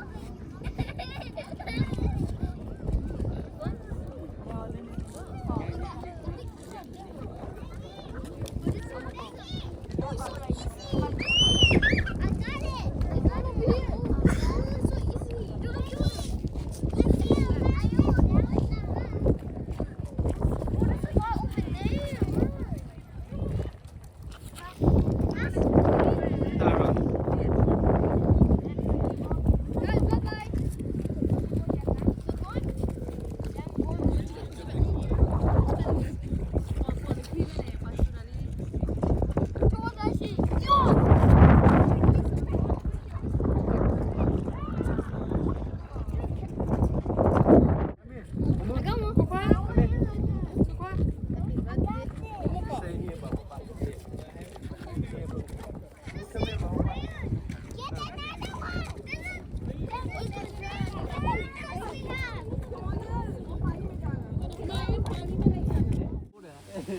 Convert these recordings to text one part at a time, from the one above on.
ခံ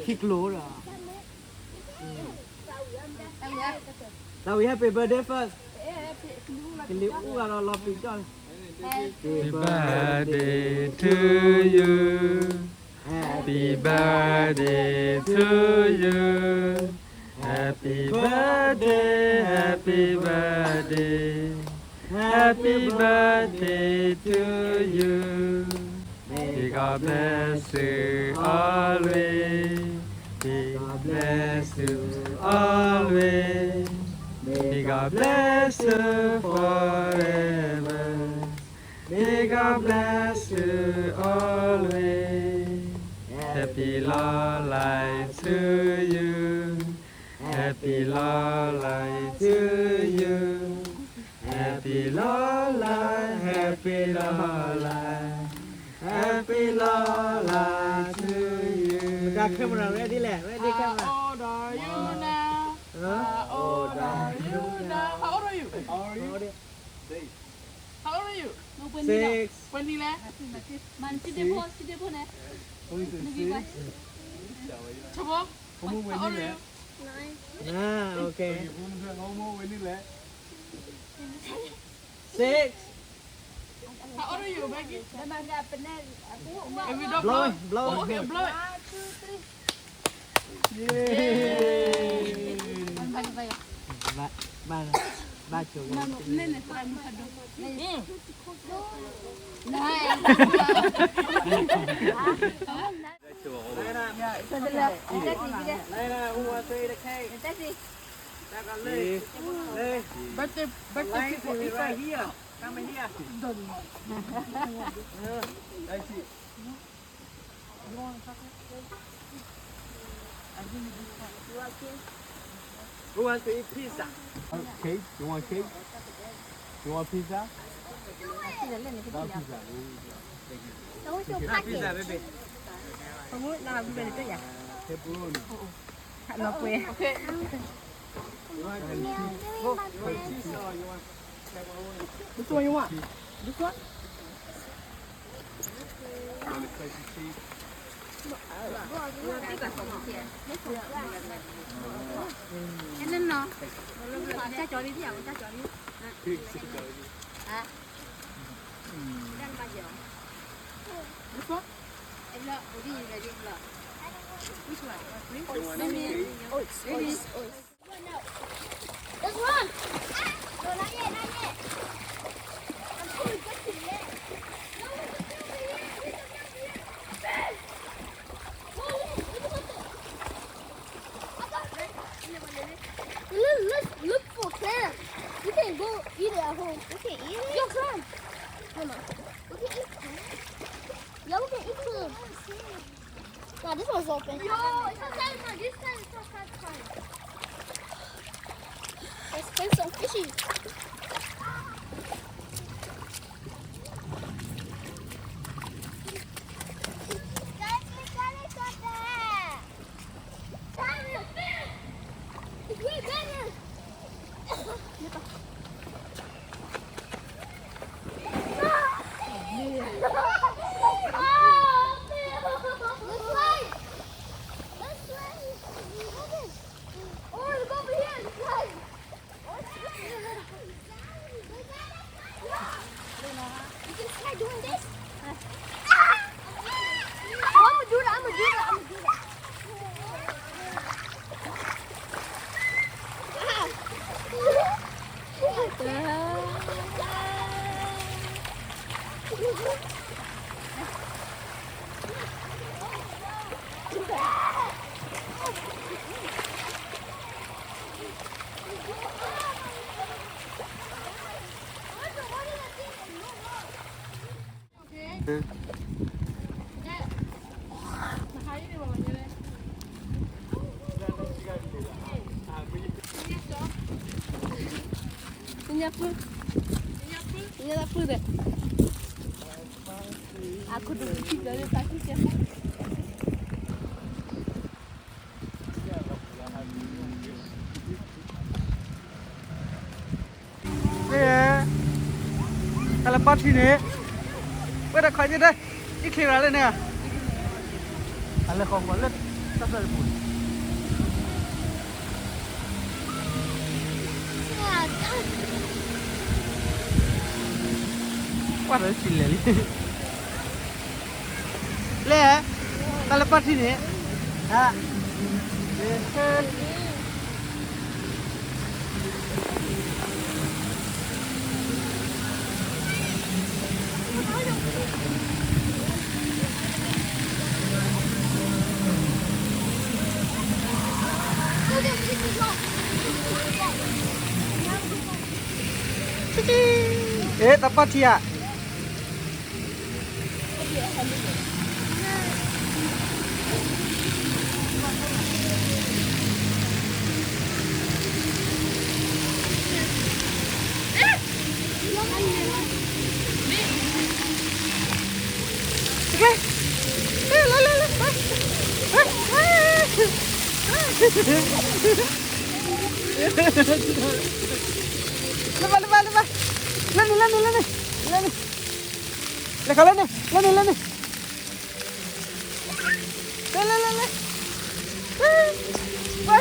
ကျိၤဒီး Now we happy birthday first. ကလံၤအူဂၤဒီးလီၤပံာ်ကၠီၣ်န့ၣ် Happy birthday to you. Happy birthday to you. Happy birthday, happy birthday, happy birthday to you. May God bless you always. May God bless you always. May God bless you forever. May God bless you always. Happy long life to you. Happy long life to you. Happy long life, happy long life, happy long life to you. Camera ready လဲၣ်, ready camera. How old are you now? Huh? How old are you now? How old are you? How old are you? How old are you? Six. ပှဲၤနံၣ်လဲၣ်. မ့ၢ်စံးဒ့ဖိ, စံးဒ့ဖိန့ၣ်. ဆၢဖိ, how old are you? Ah, okay. Six. How old are you, Becky? Blow it, blow it. Okay, blow it. One, two, three. Yay. Ba, ba, ba, ba, ba. Who wants to eat a cake? Birthday, birthday people eat right here. Come here. That's it. Who wants to eat pizza? Cake? You want cake? You want pizza? That pizza. Pizza, baby. Pepperoni. Okay. You want pizza or you want pepperoni? Which one you want? This one? You want the spicy cheese? This one? Which one? This one? Let's run. No, not yet, not yet. I'm going to get you yet. No, he's over here. He's over here. Ben! Whoa, whoa, whoa, whoa. I got it. Let's, let's look for crabs. We can go eat it at home. We can eat it? Yo, come. Come on. We can eat crabs. Yeah, we can eat crabs. Nah, this one's open. Yo, it's okay, man. This time it's not that time. Let's catch some fishes. Guys, we got it, got that. It's way better. ညါပူ, ညါပူဒီး, အခုတဘူးထံကျိလၢတၢ်ထံကျဲ မ့ၢ်, တၢ်လၢပၢ်ထံန့ၣ်, ဝဲဒၣ်ခီညါဒၣ်, အံၣ်ချ့ရၤလၢန့ၣ်, အလဲၤဃီၤကွၢ်လၢ, တၢ်သၢတပူၤ, ကွၢ်ဒီးစံးလဲၤလံ လဲၣ်, တၢ်လၢပၢ်ထံန့ၣ်, ဟါ, အ့ တၢ်ပၢ်ထံဧါ. လၢဘၣ် လၢဘၣ် လၢဘၣ်, လၢန့ၣ် လၢန့ၣ် လၢန့ၣ်, လၢန့ၣ်, လဲၤခီလၢန့ၣ် လၢန့ၣ် လၢန့ၣ်, လဲၤ လဲၤ လဲၤ လဲၤ, ဝဲ,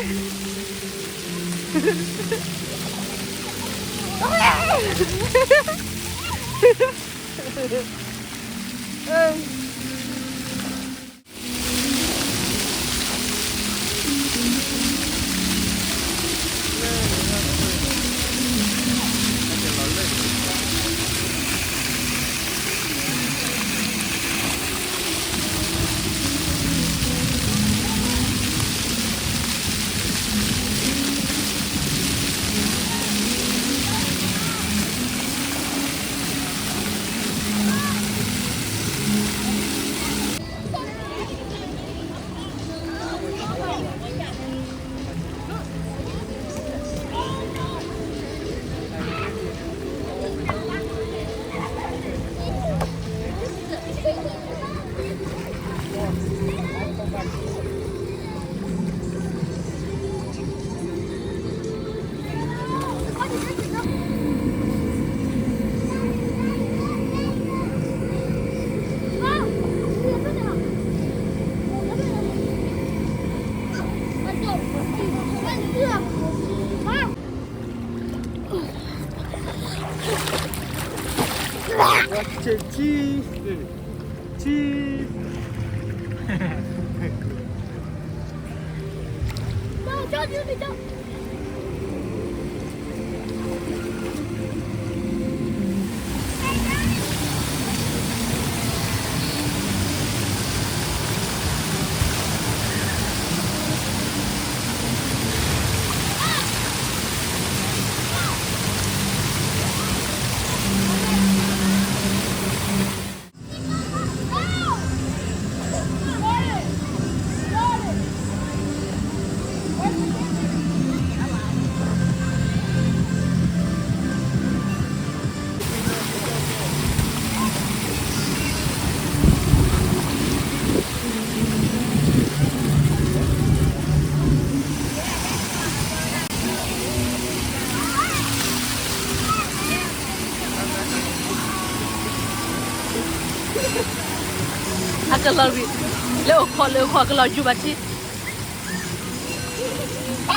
အကလီၤရံ, လၢအိၣ်ခိး လၢအိၣ်ခိး ကလီၤယူၤဘၣ်ထံ. အ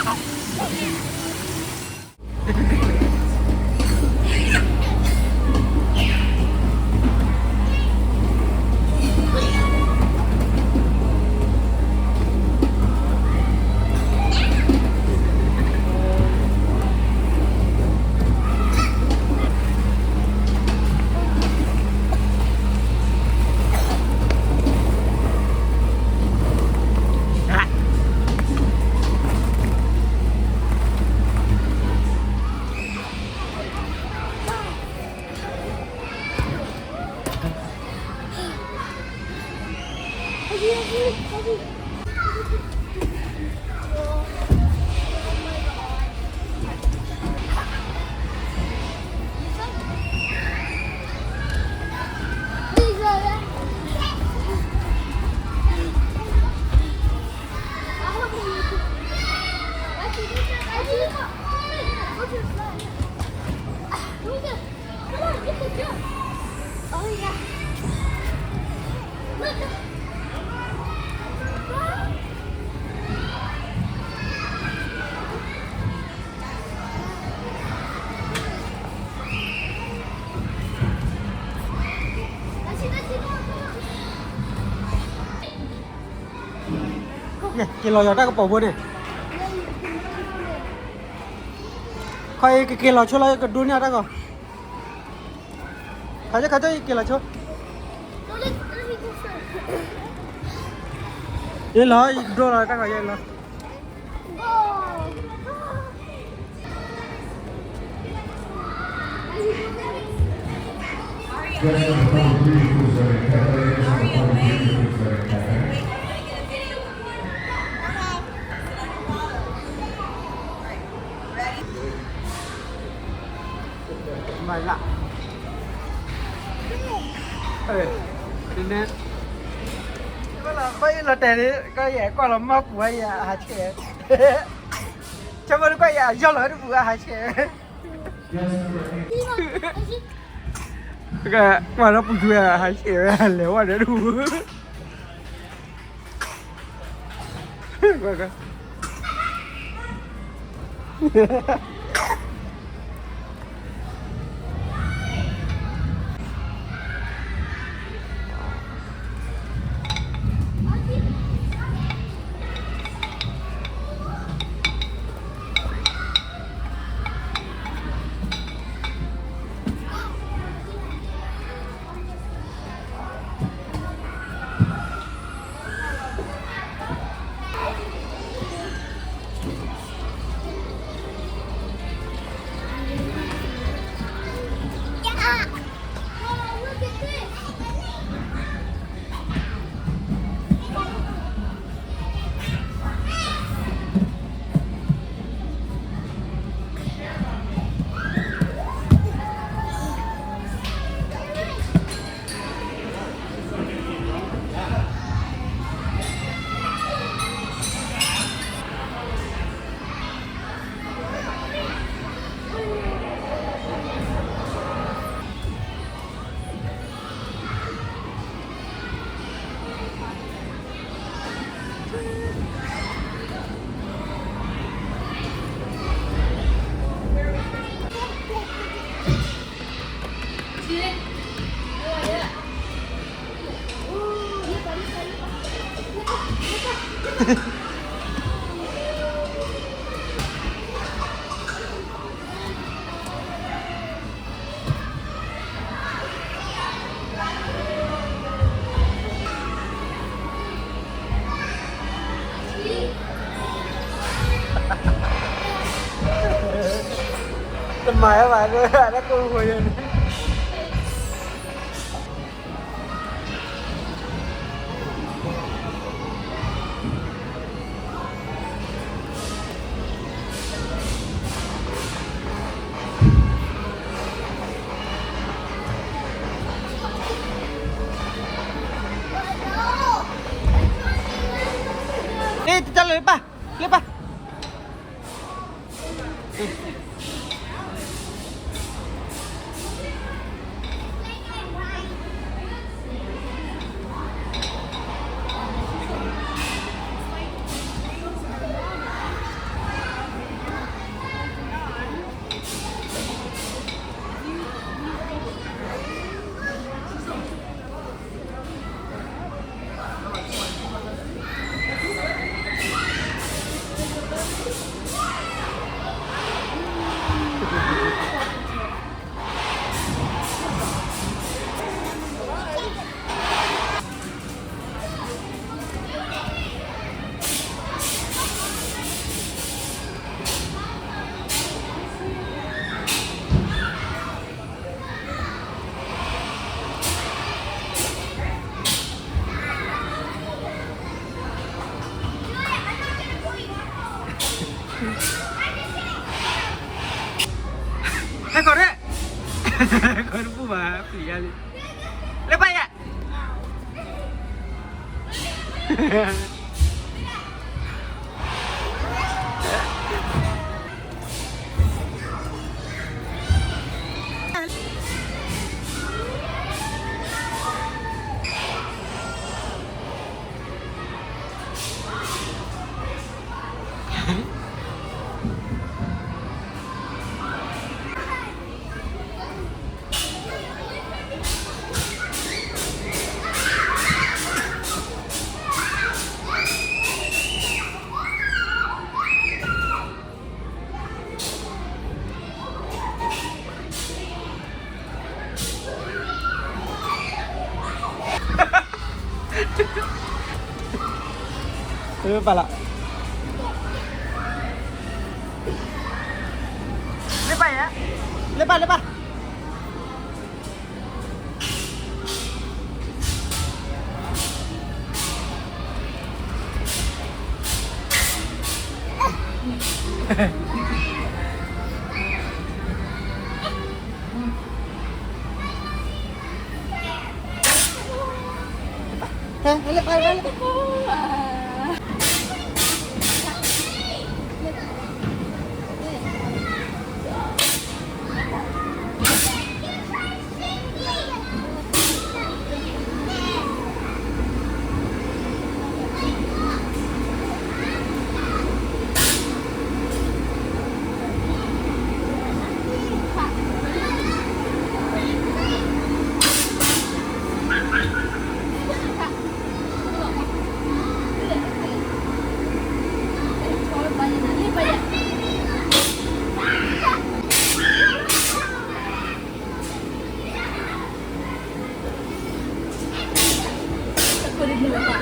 က့ၤလီၤယီၤတၢ်ကပီၤဖိန့ၣ်, ခီအံၤကက့ၤလီၤဆိလီၤ ယကဒိန့ၢ်အတၢ်ဂီၤ, ခါကခါကက့ၤလီၤဆိ, ယလီၤ ယကဒိလီၤတၢ်ဂီၤ ယလီၤ.လီၤတဲာ်န့ၣ် ကယဲၢ်ကွၢ်လီၤမၢ်ပူၤဝဲယၤအဟးဆဲး, ဆိကမိၣ်ကွၢ်ယၤအယီၢ်လီၤတပူၤအဟးဆဲး, ကွၢ်လီၤပူၤထူအဟးဆဲးဝဲ လဲၤဝဲဒီးတပူၤ တမၤဝဲဘၣ်လၢ တၢ်ကိၢ်ဖိယဲန့ၣ် တၢ်လၢပၢ်, လၢပၢ်. ခွဲတပူၤဘၣ် ပျံၤယါလံ, လၢပၢ်ယၤ လၢပၢ်လီၤ, လၢပၢ်ယၤ, လၢပၢ် လၢပၢ်. အိၣ်ဘှံးအိၣ်ဘှံး ဒီးအ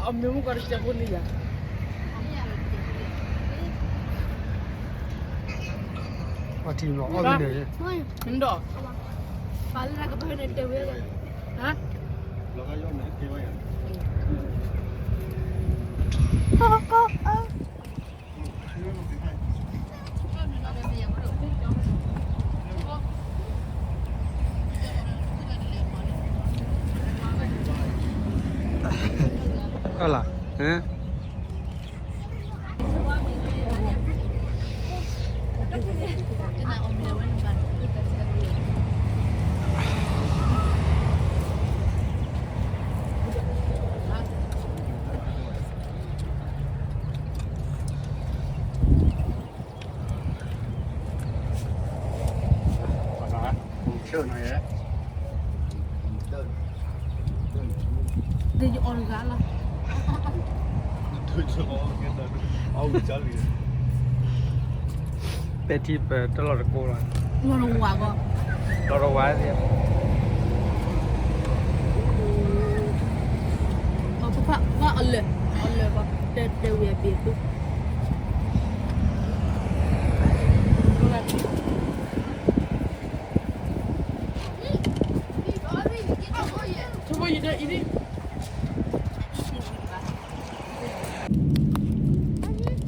မ့ၢ်မူကီးတစဲးဖိန့ၣ်ယၤ, အထံၣ်လီၤအီၣ်ကန့ၣ်, ဒီး ပာ်လၢကပၤန့ၣ်တဲဝဲ, ဟါ, အလၢ, ဒီးယအီၣ်တဂၤလီၤ, ပဲာ်ထံပတလီၢ်တကိးလီၤ, လီၤတဝၤဘၣ်, လီၤတဝၤသ့ၣ်, အီၣ်ဖးဖးအီၤလၢာ်, အီၣ်လၢာ်ဘၣ်, တဲတဲဝံၤအဘ့ၣ်အသိး Come on, you don't eat it.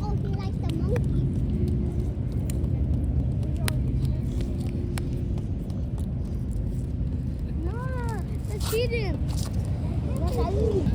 Oh, he likes the monkey. No, let's feed him. Let's eat.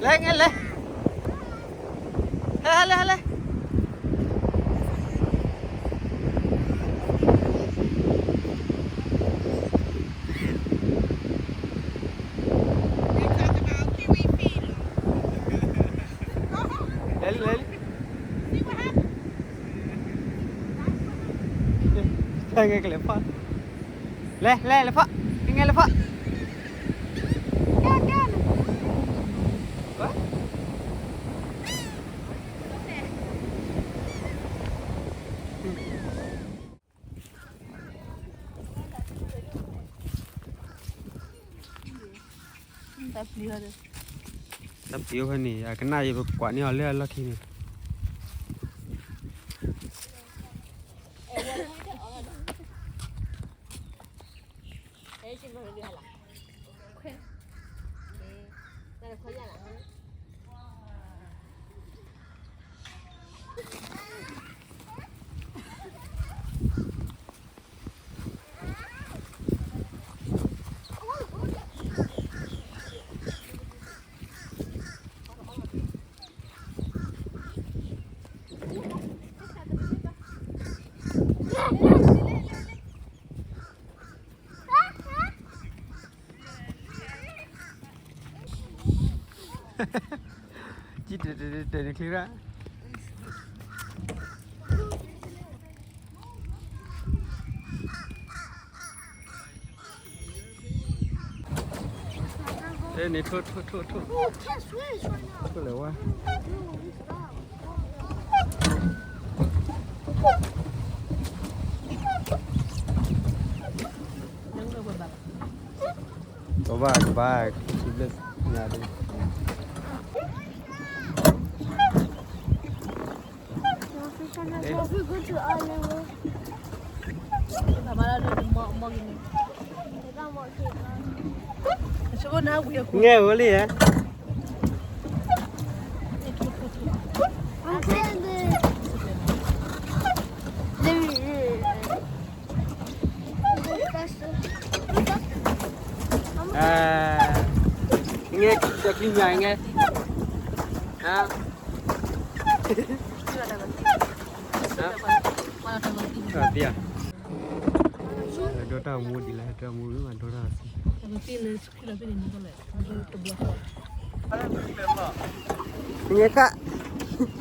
ဟဲငဲလဲၣ်, ဟဲ ဟဲလဲၣ်, ဟဲလဲၣ်. လဲၤလံ လဲၤလံ, ဟဲငဲကလဲၤဖီၣ်, လဲၤ လဲၤ လဲၤဖီၣ်, ဟဲငဲလဲၤဖီၣ်. တၢ်ပျံၤဖဲန့ၣ် အကနၣ်ယပကွၢ်န့ၢ်အီၤလၢအလီၢ်ခံန့ၣ်. ကံတဲာ်တဲာ်တဲာ်န့ၣ်ချ့ရၣ်. န့ၣ် ထိၣ် ထိၣ် ထိၣ် ထိၣ် ထိၣ်လဲၣ်ဝဲ. ကဘၣ် ကဘၣ် ခံဆံဘျဲၣ်ညါဒီး ငဲၢ်ဝဲလံဧါ. ငဲၢ် တၢ်ချံညါငဲၢ် ဟါ ဟါ ဒိၣ်တၢ်မူဒ်လဲၣ် တၢ်မူမးဒိၣ်တၢ်ဆံး ငဲၢ်ခါ တၢ်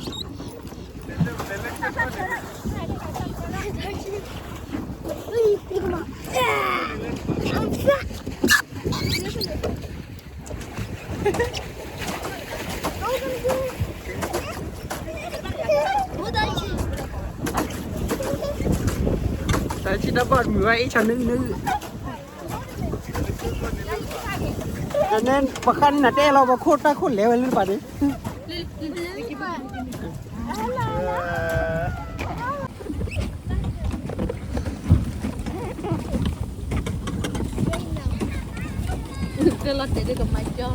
ဆံတၢ်ဘၣ်မုာ်ဝဲအ့ၣ်ဆၣ်နုာ်နုာ် တၢ်န့ၣ် ပဃၣ်န့ၣ်နတဲလီၤ ပခိၣ်တၢ်ခိၣ်လဲၤဝဲလၢပှၤန့ၣ် တလီၤတဲာ်ဒ်ကမၤကၠ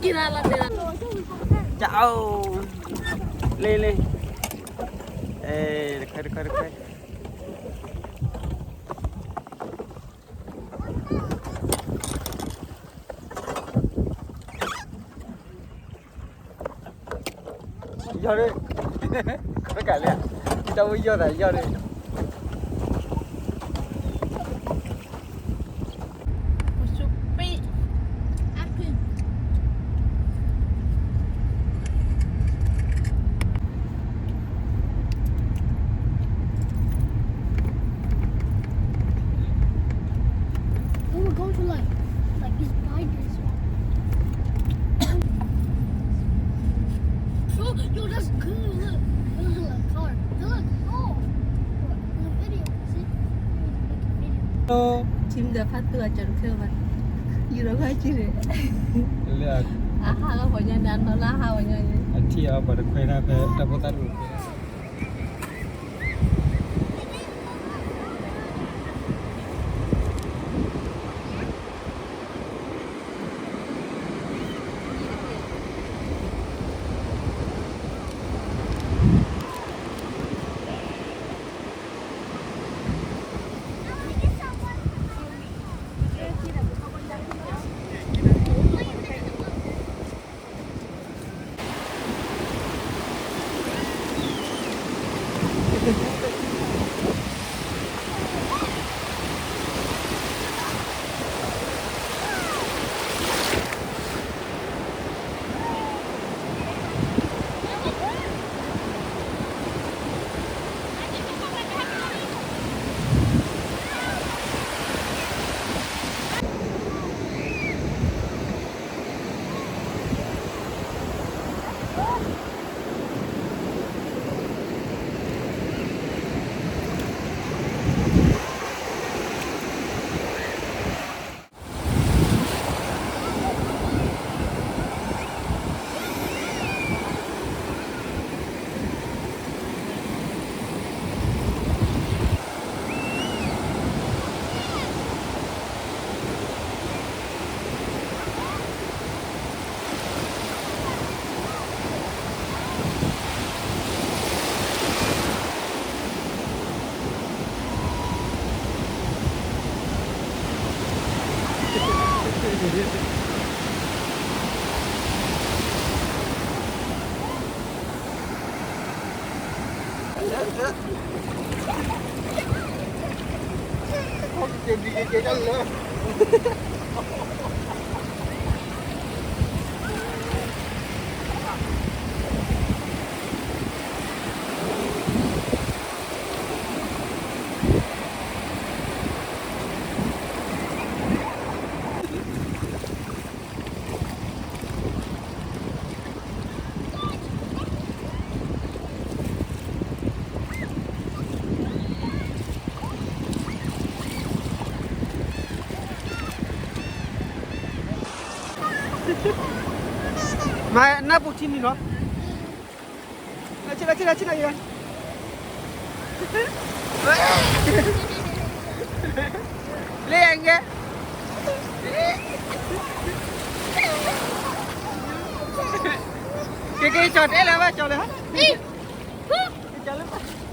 ီလီၤ တၢ်အိၣ် လ့လ့ တခွဲတခွဲတခွဲ ယီၤဒၣ် ဘၣ်ကးလဲၣ် တၢ်ဝဲယီၤသးယီၤဒၣ် They were going to like, like these binders. Oh, yo, that's good. Look, there's a car. Look, oh, in the video. See, in the video. ထံမဒီးဖးသူအကၢ်တခဲဘၣ် ယူၤဒီးခါကံၢ်န့ၣ် အဟးလီၤပှၤညါန့ၣ် အနီၢ်လၢအဟးပှၤညါန့ၣ် အထံၣ်အီၤပှၤတခွဲဒၣ်ဖဲတၢ်ဖိသၣ်တခွဲဒၣ် Thank you. မၤနၢ်ပူၤထံနံၤလီၤ. ဆ့လီၤ ဆ့လီၤ ဆ့လီၤ လၢယၤငဲ ကက့ၤကၠီၤတဲလၢၤဘၣ် ကၠီၤလၢၤ ကၠီၤလၢၤဘၣ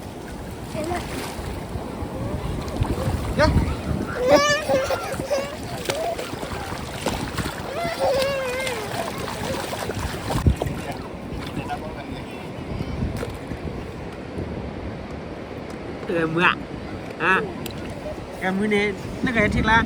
် မုာ်ဧါ, ကဲမုာ်န့ၣ် နကဟဲထံၣ်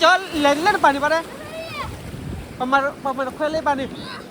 ကျါ လဲၤကၠီ လဲၤလၢတပၤန့ၣ်ဘၣ်ဒဲ, ပမၤတခွဲလၢပၤန့ၣ်